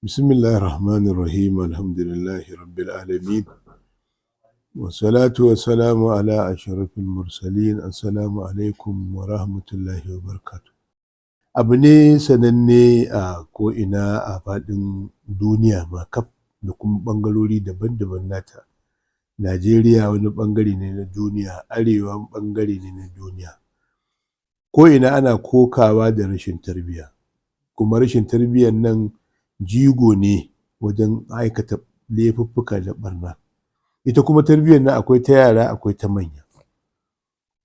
Bismillahir Rahmanir Rahim, alhamdulillahi rabbil alamin. Wassalatu wassalamu ala ashrafil mursalin. Assalamu alaikum wa rahmatullahi wa barakatuh. Abu ne sananne a ko'ina a faɗin duniya ma kaf da kuma ɓangarori daban-daban nata. Najeriya wani ɓangare ne na duniya, Arewa ɓangare ne na duniya. Ko'ina ana kokawa da rashin tarbiyya, kuma rashin tarbiyyan nan jigo ne wajen aikata laifuffuka da ɓarna. Ita kuma tarbiyyar nan akwai ta yara, akwai ta manya,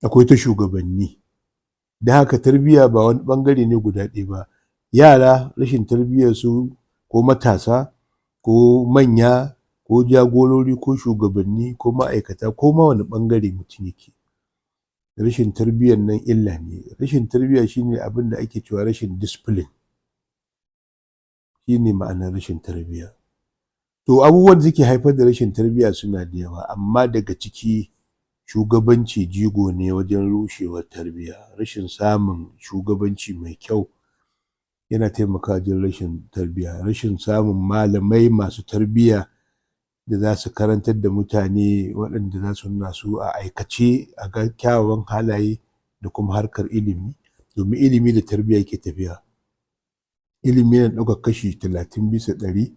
akwai ta shugabanni. Don haka tarbiyya ba wani ɓangare ne guda ɗaya ba. Yara, rashin tarbiyyarsu, ko matasa ko manya ko jagorori ko shugabanni ko ma'aikata ko ma wane ɓangare mutum yake, rashin tarbiyyar nan illa ne. Rashin tarbiyya shi ne abin da ake cewa rashin discipline, shi ne ma'anar rashin tarbiyya. To, abubuwan da suke haifar da rashin tarbiyya suna da yawa, amma daga ciki shugabanci jigo ne wajen rushewar tarbiyya. Rashin samun shugabanci mai kyau yana taimakawa wajen rashin tarbiyya. Rashin samun malamai masu tarbiyya da za su karantar da mutane, waɗanda za su nuna su a aikace, a ga kyawawan halaye da kuma harkar ilimi, domin ilimi da tarbiyya yake tafiya. Ilimi yana ɗaukar kashi 30%,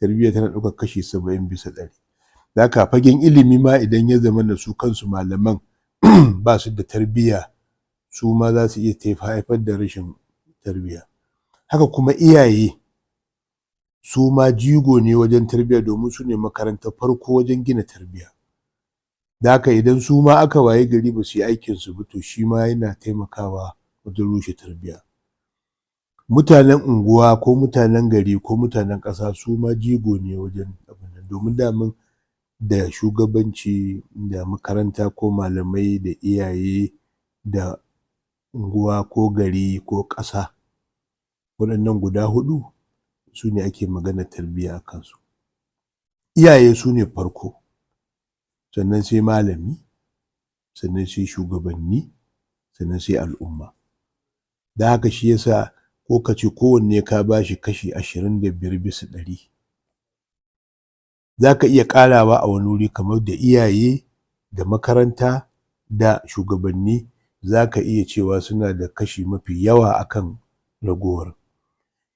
tarbiyya tana ɗaukar kashi 70%. Da haka fagen ilimi ma, idan ya zamana su kansu malaman ba su da tarbiyya, su ma za su iya haifar da rashin tarbiyya. Haka kuma iyaye su ma jigo ne wajen tarbiyya, domin su ne makarantar farko wajen gina tarbiyya. Da haka idan su ma aka wayi gari ba su yi aikinsu ba, to shi ma yana taimakawa wajen rushe tarbiyya. Mutanen unguwa ko mutanen gari ko mutanen ƙasa su ma jigo ne wajen abin nan, domin daman da shugabanci da makaranta ko malamai da iyaye da unguwa ko gari ko ƙasa, waɗannan guda huɗu su ne ake maganar tarbiyya a kansu. Iyaye su ne farko, sannan sai malami, sannan sai shugabanni, sannan sai al'umma. Don haka shi ya sa ko ka ce kowanne ka ba shi kashi 25%. Za ka iya ƙarawa a wani wuri, kamar da iyaye da makaranta da shugabanni, za ka iya cewa suna da kashi mafi yawa a kan ragowar.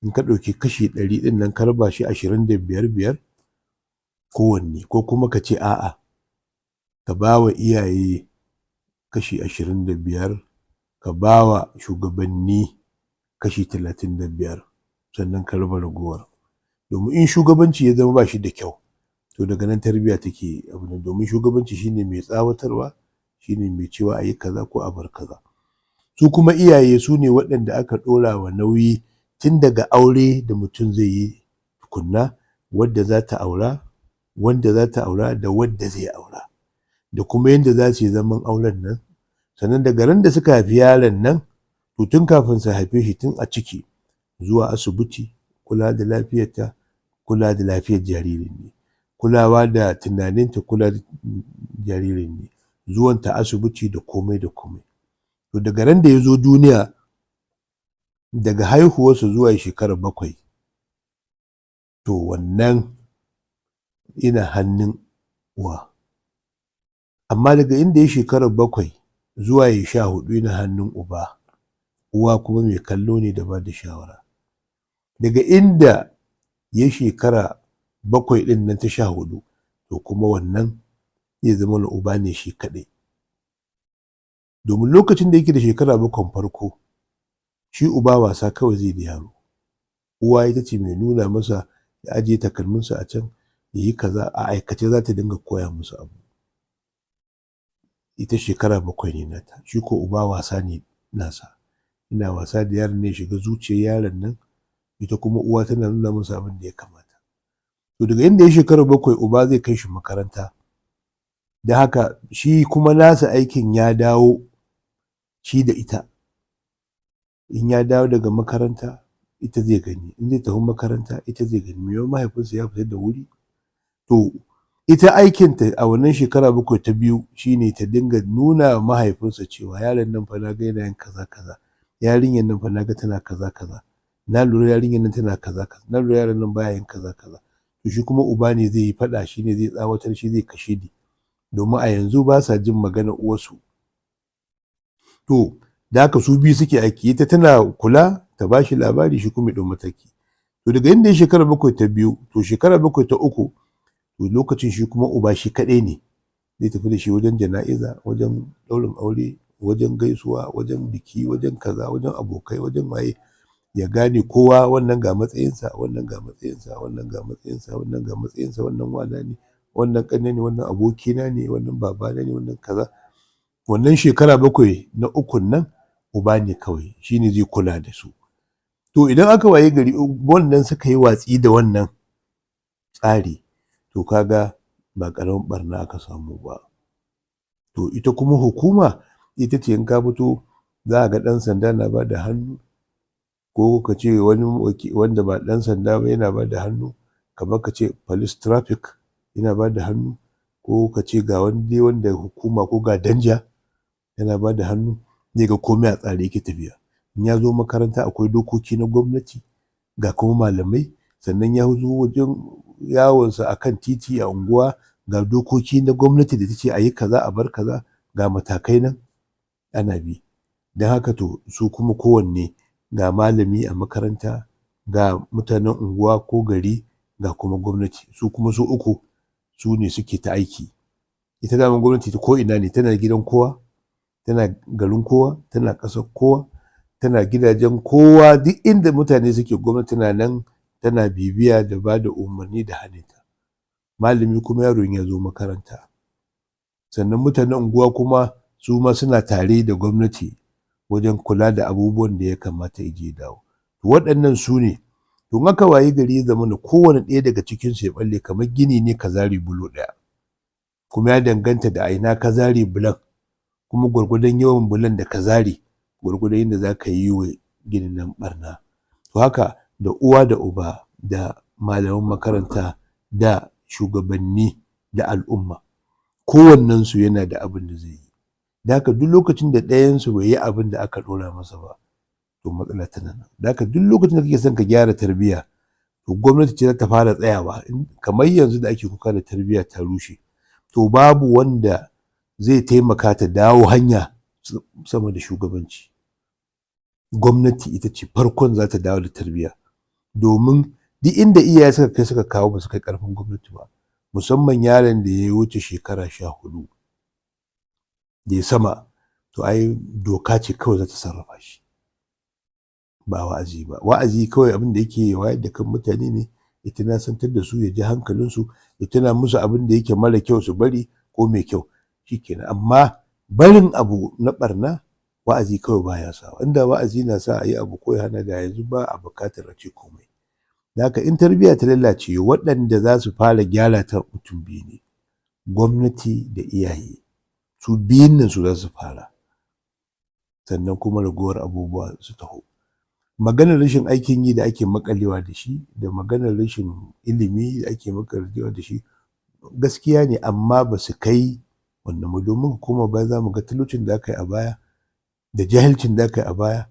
In ka ɗauki kashi 100 ɗin nan ka raba shi 25 biyar kowanne, ko kuma ka ce a'a, ka ba wa iyaye kashi 25, ka ba wa shugabanni kashi 35, sannan ka raba ragowar. Domin in shugabanci ya zama ba shi da kyau, to daga nan tarbiyya take abin nan, domin shugabanci shi ne mai tsawatarwa, shi ne mai cewa a yi kaza ko a bar kaza. Su kuma iyaye su ne waɗanda aka ɗora wa nauyi tun daga aure da mutum zai yi tukunna, wadda za ta aura, wanda za ta aura da wadda zai aura, da kuma yanda za su yi zaman auren nan. Sannan daga ran da suka haifi yaron nan, to tun kafin su haife shi, tun a ciki, zuwa asibiti, kula da lafiyarta, kula da lafiyar jaririn ne, kulawa da tunaninta, kula da jaririn ne, zuwanta asibiti da komai da komai. To, daga ran da ya zo duniya, daga haihuwarsa zuwa shekara 7, to wannan yana hannun uwa. Amma daga inda ya shekara 7 zuwa ya 14, yana hannun uba, uwa kuma mai kallo ne da ba da shawara. Daga inda ya shekara 7 ɗin nan ta 14, to kuma wannan zai zama na uba ne shi kaɗai. Domin lokacin da yake da shekara 7n farko, shi uba wasa kawai zai da yaro. Uwa ita ce mai nuna masa ya ajiye takalminsa a can, ya yi kaza, a aikace za ta dinga koya musu abu. Ita shekara 7 ne nata, shi ko uba wasa ne nasa. Ina wasa da yaron ne ya shiga zuciyar yaron nan, ita kuma uwa tana nuna masa abin da ya kamata. To, daga inda ya shekara 7, uba zai kai shi makaranta. Don haka shi kuma nasa aikin ya dawo shi da ita. In ya dawo daga makaranta, ita zai gani, in zai tafi makaranta, ita zai gani, mai yiwuwa mahaifinsa ya fita da wuri. To, ita aikinta a wannan shekara 7 ta biyu shine ta dinga nuna wa mahaifinsa cewa yaron nan fa na ga yana yin kaza kaza, yarinyar nan fa na ga tana kaza kaza. Na lura yarinyar nan tana kaza kaza, na lura yaron nan baya yin kaza kaza. To shi kuma uba ne zai yi faɗa, shi ne zai tsawatar, shi zai kashedi, domin a yanzu ba sa jin maganar uwarsu. To da haka su biyu suke aiki, ita tana kula ta ba shi labari, shi kuma ya ɗau mataki. To daga inda ya shekara 7 ta biyu, to shekara 7 ta uku, to lokacin shi kuma uba shi kaɗai ne zai tafi da shi wajen jana'iza, wajen ɗaurin aure, wajen gaisuwa, wajen biki, wajen kaza, wajen abokai, wajen waye, ya gane kowa, wannan ga matsayinsa, wannan ga matsayinsa, wannan ga matsayinsa, wannan ga matsayinsa, wannan wana ne, wannan ƙane ne, wannan abokina ne, wannan babana ne, wannan kaza. Wannan shekara 7 na ukun nan uba ne kawai, shi ne zai kula da su. To idan aka wayi gari wannan suka yi watsi da wannan tsari, to kaga ba ƙaramin ɓarna aka samu ba. To ita kuma hukuma ita ce in ka fito za a ga ɗan sanda na ba da hannu, ko ka ce wani wanda ba ɗan sanda ba yana ba da hannu, kamar ka ce police traffic yana ba da hannu, ko ka ce ga wani dai wanda hukuma, ko ga danja yana ba da hannu, zai ga komai a tsare yake tafiya. In ya zo makaranta akwai dokoki na gwamnati, ga kuma malamai, sannan ya zo wajen yawonsa a kan titi a unguwa, ga dokoki na gwamnati da ta ce a yi kaza, a bar kaza, ga matakai nan ana bi. Don haka to su kuma kowanne ga malami a makaranta, ga mutanen unguwa ko gari, ga kuma gwamnati, su kuma su uku su ne suke ta aiki. Ita daman gwamnati ta ko'ina ne, tana gidan kowa, tana garin kowa, tana ƙasar kowa, tana gidajen kowa, duk inda mutane suke gwamnati tana nan, tana bibiya da ba da umarni da haninta. Malami kuma yaro in ya zo makaranta, sannan mutanen unguwa kuma su ma suna tare da gwamnati wajen kula da abubuwan da ya kamata ya je ya dawo. Waɗannan su ne. To in aka wayi gari ya zamana kowane ɗaya daga cikinsu ya ɓalle, kamar gini ne ka zare bulo ɗaya, kuma ya danganta da a ina ka zare bulon, kuma gwargwadon yawan bulon da ka zare gwargwadon yadda za ka yi wa ginin nan ɓarna. To haka da uwa da uba da malaman makaranta da shugabanni da al'umma, kowannensu yana da abin da zai yi. Da haka duk lokacin da ɗayansu bai yi abin da aka ɗora masa ba, to matsala tana nan. Da haka duk lokacin da kake son ka gyara tarbiyya, to gwamnati ce za ta fara tsayawa. Kamar yanzu da ake kuka da tarbiyya ta rushe, to babu wanda zai taimaka ta dawo hanya sama da shugabanci. Gwamnati ita ce farkon za ta dawo da tarbiyya, domin duk inda iyaye suka kai suka kawo, ba su kai ƙarfin gwamnati ba, musamman yaron da ya wuce shekara 14 da ya sama, to ai doka ce kawai za ta sarrafa shi, ba wa'azi ba. Wa'azi kawai abin da yake wayar da kan mutane ne, ya tunasantar da su, ya ji hankalinsu, ya tuna musu abin da yake mara kyau su bari, ko mai kyau, shikenan. Amma barin abu na ɓarna, wa'azi kawai baya sawa. Inda wa'azi na sa a yi abu ko ya hana, da yanzu ba a buƙatar a ce komai. Da haka in tarbiyya ta lalace, waɗanda za su fara gyara ta mutum biyu ne, gwamnati da iyaye. Su biyun nan su za su fara, sannan kuma ragowar abubuwa su taho. Maganar rashin aikin yi da ake maƙalewa da shi, da maganar rashin ilimi da ake maƙalewa da shi, gaskiya ne, amma ba su kai wannan ba, domin hukuma baya za mu ga talaucin da aka yi a baya da jahilcin da aka yi a baya,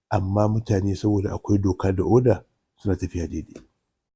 amma mutane saboda akwai doka da oda suna tafiya daidai.